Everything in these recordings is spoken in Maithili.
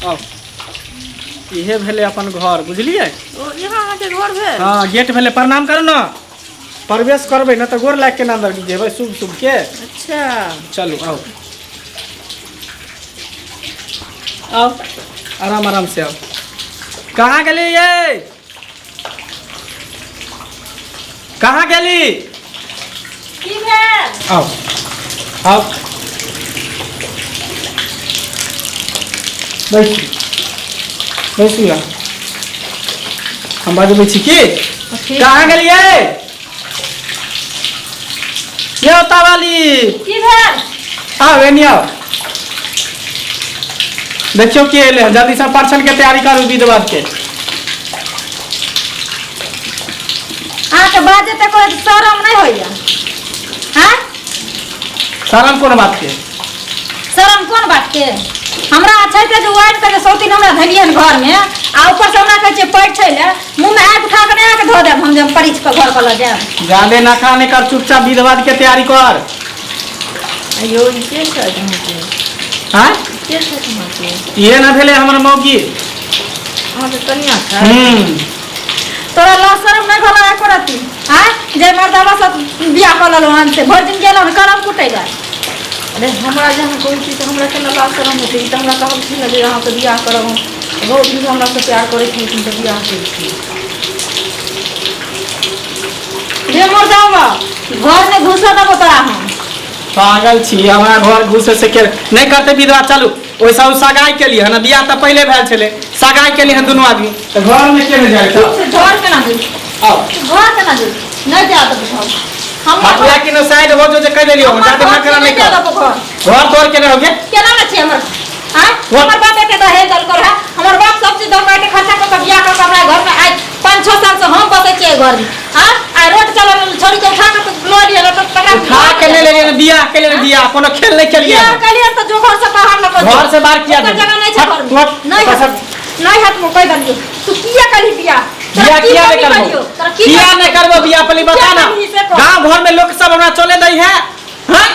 आउ इहे भेलै अपन घर बुझलियै ओ यहाँ अहाँके घर भेल हँ गेट भेलै प्रणाम करू ने प्रवेश करबै ने तऽ गोर लागि के ने अन्दर जेबै शुभ शुभ के अच्छा चलू आउ आउ आराम आराम से आउ कहाँ गेली ये कहाँ गेली की भेल आउ आउ बैसू बैसू यहाँ हम बजबै छी की कहाँ गेलियै यौ तावाली की भेल आउ एनी आउ देखियौ के एलै हन जल्दी से परछन के तैयारी करू विध बात के अहाँके बाजे तऽ कोइ शरम नहि होइया हाँ शरम कोन बात के शरम कोन बात के हमरा छै तऽ जे वाइट के सौतीन हमरा धलियन घर में आ ऊपर से हमरा कहै छै पैर छै ले मुंह में हाथ उठा के नहि अहाँके धो देब हम जे हम परिछ के घर पर लऽ जायब जादे नखरा नहि कर चुपचाप विध बात के तैयारी कर अयो ई के छथि अहाँके हाँ के छथि अहाँके इहे ना भेलै हमर मौगी अहाँके कनिया छथि हम्म तोरा लाज शरम नहि भेलौ एको रत्ती आँय जे मर्दाबा सब बियाह कऽ लेलहुँ हन से भरि दिन गेलहुँ करम कुटै लए अरे हमरा जे अहाँ कहै छी तऽ हमरा केना लाज शरम हेतै ई तऽ हमरा कहलखिन ने जे अहाँसँ बियाह करब हम बहुत दिन हमरासँ प्यार करै छलखिन तऽ बियाह केलखिन रे मर्दाबा घर में घुसऽ देबो तोरा हम पागल छी हमरा घर घुसे से के नहि करते विधवा चलू ओहिसँ ओ सगाई केलियै हन बियाह तऽ पहिले भेल छलै सगाई केलियै हन दुनू आदमी तऽ घरमे के नहि जाइ घर केना जेबी आउ घर केना जेबी नहि जा देबो घर हम हटला कि न साइड हो जो जे कहि देलियो हमर जादे घर नखरा नहि नहि जा कर देबो घर घर तोड़ के रहो गे केना ने छै हमर आँय हमर बाप एते दहेज देलको रहे हमर बाप सब चीज दऽ के एते खर्चा कऽ के बियाह कऽ के हमरा घर में आइ 5-6 साल से हम बसै छियै घर में आँय आ रोड चलल छोड़ी के उठा के तऽ लऽ लिअ तऽ तकरा उठा के ले लेलियै बियाह के लेलियै बियाह कोनो खेल नहि खेलियै बियाह केलियै तऽ जो घर से बाहर लऽ कऽ घर से बाहर किया ओकर देबै? जगह नहि छै हट, घर में हट, नहि हट, हट नहि हट मुँह कहि देलियौ तू किया करी बियाह तोरा बियाह की किया कमी नहीं करबो करियौ? तोरा की किया कमी नहीं करबो बियाह पहले बता ना किया करबही से कह। गांव घर में लोग सब हमरा चले दै है हाँ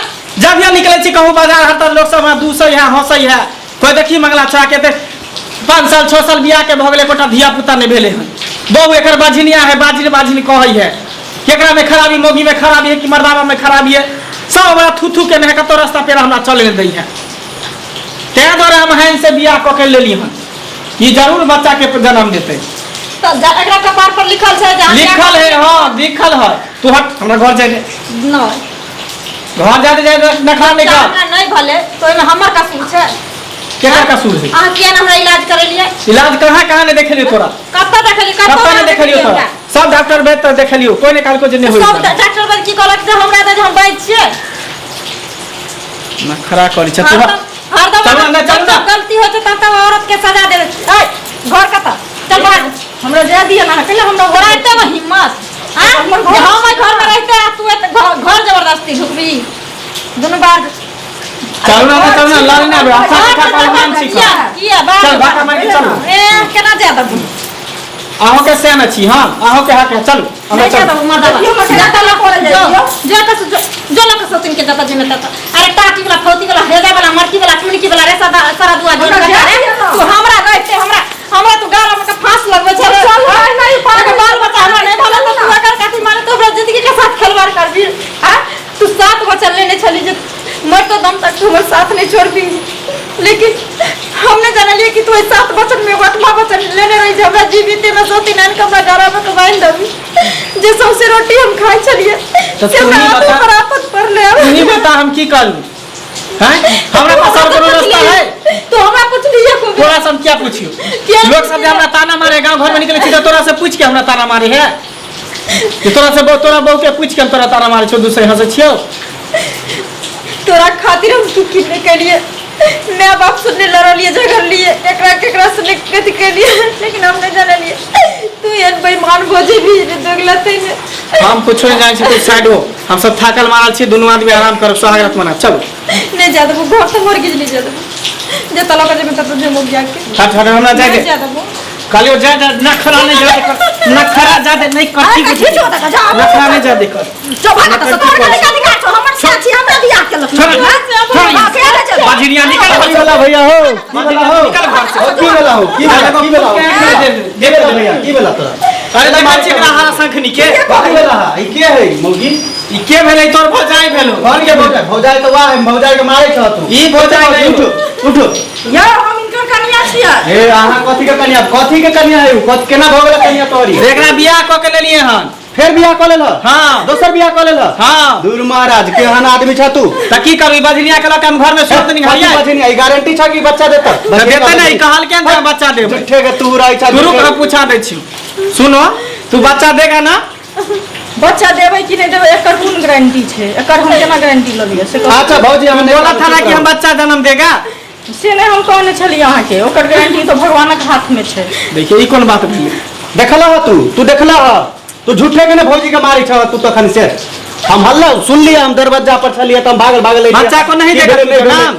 जब यहाँ निकले छी कहूँ बाजार हाट तऽ लोग सब हमरा दूसै है हंसै है कोई देखी मंगला छा के ते 5 साल 6 साल बियाह के भऽ गेलै एकोटा धिया पुता नहीं भेलै हन बहु एकर बाझिनिया है बाझिन बाझिन कहै है केकरा में खराबी मौगी में खराबी है कि मर्दावा में खराबी है सब हमरा थू थू के नहीं कतौ रास्ता पेरा हमरा चले नहीं दै है ताहि दुआरे हम हैन से बियाह कऽ के लेली हन ई जरूर बच्चा के जन्म देतै तऽ एकरा कपार पर लिखल छै जे अहाँ लिखल है हाँ लिखल है तू हट हमरा घर जाए दे नहि घर जाते जाए नखरा नहीं कर हमरा नहि भले तऽ ओहिमे हमर कसूर छै केकर कसूर है अहाँ किया ने हमरा इलाज करेलियै इलाज कहाँ कहाँ नहीं देखेलियो तोरा कतऽ देखलियै कतऽ कतऽ नहीं देखेलियो तोरा सब डॉक्टर वैद्य तऽ देखेलियो कोई नहीं कहलको जे नहीं होई सब डॉक्टर वैद्य की कहलक जे हमरा दे जे हम वैद्य छियै नखरा करै छै तू हरदम हरदम चलू अंदर, चलू जब ना। गलती होइ छै तब तब औरत के सजा देवे ऐ घर कतऽ चल बाहर हमरा जाय दिअ ना कैला हमरा तोरा एते में हिम्मत हाँ? हमर घर- जे हम एहि घर में रहते आ तू एते घर घर जबरदस्ती ढुकबी दुनू बार चलू ना चलू ना लड़ ना अच्छा अच्छा पहलवान छी किया किया बाहर चल बाका मार के चलू ए केना जाय देबू अहों के सेन छी हां अहों के हक है चलू हमरा नहीं जाय चलू देबू मर्दाबा देखियौ, मर्दाबा जतऽ लऽ कऽ जो जाइयौ। जो तऽ जो जो लऽ कऽ सौतिन के जतऽ जेमे ततऽ अरे टाटी वाला फौती वाला हेजा वाला मरकी वाला चुनकी वाला रे सादा सारा दुआ जोड़ हमरा के जाय रे दिअ ना। तू हमरा रहते हमरा हमरा तू गाला में के फांस लगबै छै रे चल, हाँ? नहीं, नहीं, अगर बाल बच्चा हमरा नहीं भला तो तू अगर काठी मारे तो हमरा जिंदगी के साथ खिलवाड़ करबी आ तू सात वचन लेने छली जे मरतो दम तक तू हमर साथ नहीं छोड़बी लेकिन हमने जानलिए कि तू एहि सात वचन में एगो आठवां वचन लेने रही जे हमरा जीविते में सौती नान के हमरा गरा में के बांधि देबी जे सौंसे रोटी हम खाइ छलिए तऽ से तू हमरा ही हाथों बता। पर आफत पड़ले अब तू ही बता हम की करू हैं हमरा पास और कोनो रास्ता है तू हमरा पुछलिए खूब तोरा से हम क्या पूछियो किया लोग सब जे हमरा ताना मारे गांव घर में निकले छी तऽ तोरा से पूछ के हमरा ताना मारे है कि तोरा से बहु तोरा बहु के पूछ के हम तोरा ताना मारे छौ दूसरे हंसै छियौ तोरा खातिर हम की की नहीं कलिए माय बाप से नहीं लड़लिए झगड़लिए एकरा केकरा से नहीं कथी कलिए लेकिन हम नहीं जानलिए तू एहन बेईमान भऽ जेबही रे दोगला तै ने हम कुछो नहीं जानै छी तू साइड हो हम सब थाकल मारल छी दुनू आदमी आराम करब सोहाग रात मनाब चलू नहीं जा देबो घर से मर गिजली जा देबो जे तला के जेबे तत जेबो जाके हट हट हमरा जाय नहीं दे जा देबो कहलियो जा जा नखरा नहीं ज्यादा कर नखरा ज्यादा नहीं कर अरे खींचो तक जा नखरा नहीं ज्यादा कर जो भाग त तोर के का अधिकार छौ हमर साथी हमरा बियाह केलक छोड़ छोड़ बाजरिया निकल की वाला भैया हो की वाला हो निकल घर से की वाला हो की वाला की वाला हो की वाला भैया की वाला तोरा अरे देखै छी एकरा हारा शंखनी के कथी वाला है ई के है मौगी ई के भेलै तोर भौजाई भेलो कौन के भौजाई भौजाई तो वाह है भौजाई के मारे छह तू ई भौजाई नहीं उठो उठो यौ हम इनकर कनिया छियै हे अहाँ कथी के कनिया कथी के कनिया है उ? कथ केना भऽ गेल कनिया तोरी एकरा बियाह कऽ के लेलिए हन फेर बियाह कऽ लेल हाँ। दोसर बियाह कऽ लेल हाँ। दूर महाराज केहन आदमी छ तू तऽ की करबी बजनिया के लऽ के हम घर में सोत निघालियै बजनिया ई गारंटी छ कि बच्चा देता तऽ देतै नहि कहलकै ने बच्चा देबै झूठे के तू रहै छ तू रुक हम पूछा दै छी सुनो तू बच्चा देगा ना बच्चा देबै कि नहि देबै एकर कोन गारंटी छै एकर हम केना गारंटी लऽ लिअ से कहू। अच्छा भौजी हम बोला था ना कि हम बच्चा जन्म देगा से नहि हम कहने छलियै अहाँके ओकर गारंटी तऽ भगवानक हाथमे छै देखिए ई कोन बात भेलै देखला ह तू तू देखला ह तू झूठे के ने भौजी के मारै छ तू तखन से हम हल्ला सुनलियै हम दरवाजा पर छलियै तऽ हम भागल भागल एलियै। बच्चा को नहीं की देगा भेलै, तू नहि भेलै? जन्म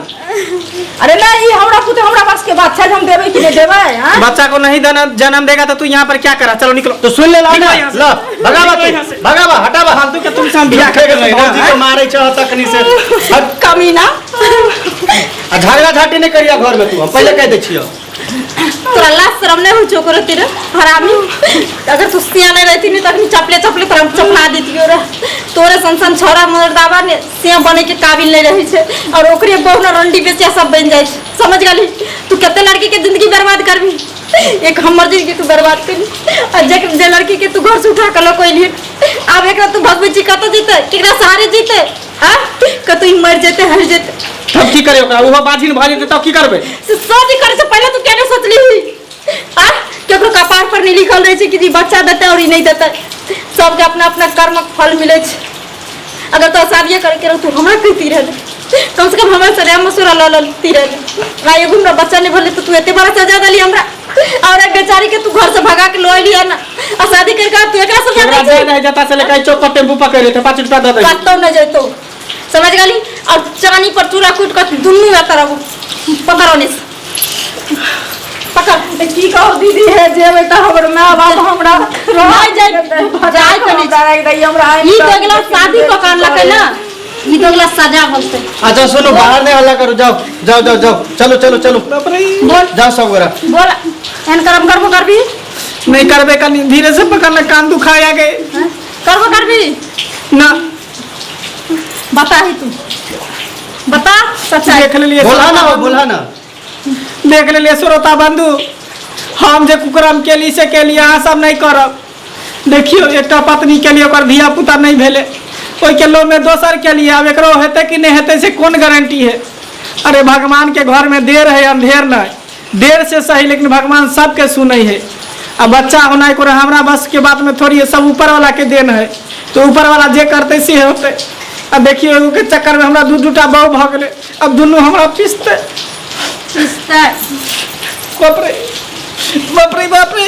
अरे नहि ई हमरा पुते हमरा पास के बात छै जे हम देबै कि नहि देबै आँय? बच्चा को नहीं जन्म देगा तो तू यहाँ पर क्या करा चलो निकलो तू सुन ले ला निकलो ना यहाँ से। ल भगावा निकलो यहाँ तू से। भगावा हटावा फालतू के तुम से हम बियाह झूठे के कर तू भौजी के मारै छ तखनी से हट। कमीना आ झगड़ा झाटी नहि करिया घर में तू हम पहिले कहि दै छियौ तोरा लाज शरम नहीं होइ छौ ओकरो तेरे हरामी अगर तू सिया नहीं रहती नहीं तखनी चपले चपले तोरा हम चपला देतियो रे तोरे सन सन छौड़ा मर्दाबा ने सिया बने के काबिल नहीं रहे छै और ओकरे बहु ने रंडी बेचिया सब बन जाइ छै समझ गेली तू कते लड़की के जिंदगी बर्बाद करबी एक हमर जिंदगी तू बर्बाद करी आ जे जे लड़की के तू घर से उठा के लऽ के एलही आब एकरा तू भगबै छी कतऽ जेतै केकरा सहारे जेतै आ कतौ ई मरि जेतै हरि जेतै तब की करे ओकरा ओहो बाझिन भऽ जेतै तब की करबै से शादी करे से पहले तू केने सोचली आ केकरो कपार पर नहीं लिखल रहे छै कि ई बच्चा देतै और ई नहीं देतै सबके अपना अपना कर्मक फल मिलै छै अगर तो शादिये करे के रहो तू हमरा कहती रहे कम से कम हमरा से राय मशवरा लऽ लेती रहे आ एगो हमरा बच्चा नहीं भेलै तो तू एते बड़ा सजा देली हमरा और एक बेचारी के तू घर से भगा के लऽ एली ना आ शादी करके तू एकरा सजा एकरा दै जाय छी नहीं जता से लेके चौक पर टेम्पू पकड़ लेते 5 रुपया दऽ दै कतौ नहि जैतो समझ गेली और चानी पर चूड़ा कूट कर दुनू एतऽ रहू पकड़ो ने पकड़ तऽ की कहू दीदी हे जेबै तऽ हमर माय बाप हमरा नहि जाय जाय के नहि हमरा राखि दैया हमरा ई तो अगला शादी कऽ के अनलकै ना ई तो अगला सजा होतै अच्छा सुनो बाहर नहीं हल्ला करो जाओ जाओ जाओ जाओ चलो चलो चलो बोल जाओ सब गोरा बोल एहन करम करबो करबी नहीं करबे कनी धीरे से पकड़ना कान दुखाया गए हैं? करबो करबी ना बता ही तू बता सच्चाई देख लेलिए बोला ना बोला ना देख लेलिए श्रोता बंधु हम जे कुकरम केली से केली अहाँ सब नहीं करब देखियौ एकटा पत्नी के लिए ओकर धिया पुता नहीं भेलै ओहिके लोभमे दोसर के लिए आब एकरो हेतै कि नहीं हेतै से कोन गारंटी है अरे भगवान के घर में देर है अंधेर नहीं देर से सही लेकिन भगवान सबके सुनै है आ बच्चा होना कोनो हमरा बस के बात में थोड़ी है सब ऊपर वाला के देन है तो ऊपर वाला जे करते से होते आ देखियो एगो के चक्कर में हमरा दू दूटा बहु भऽ गेलै अब दुनू हमरा पिसते पिसतै बाप रे बाप रे बाप रे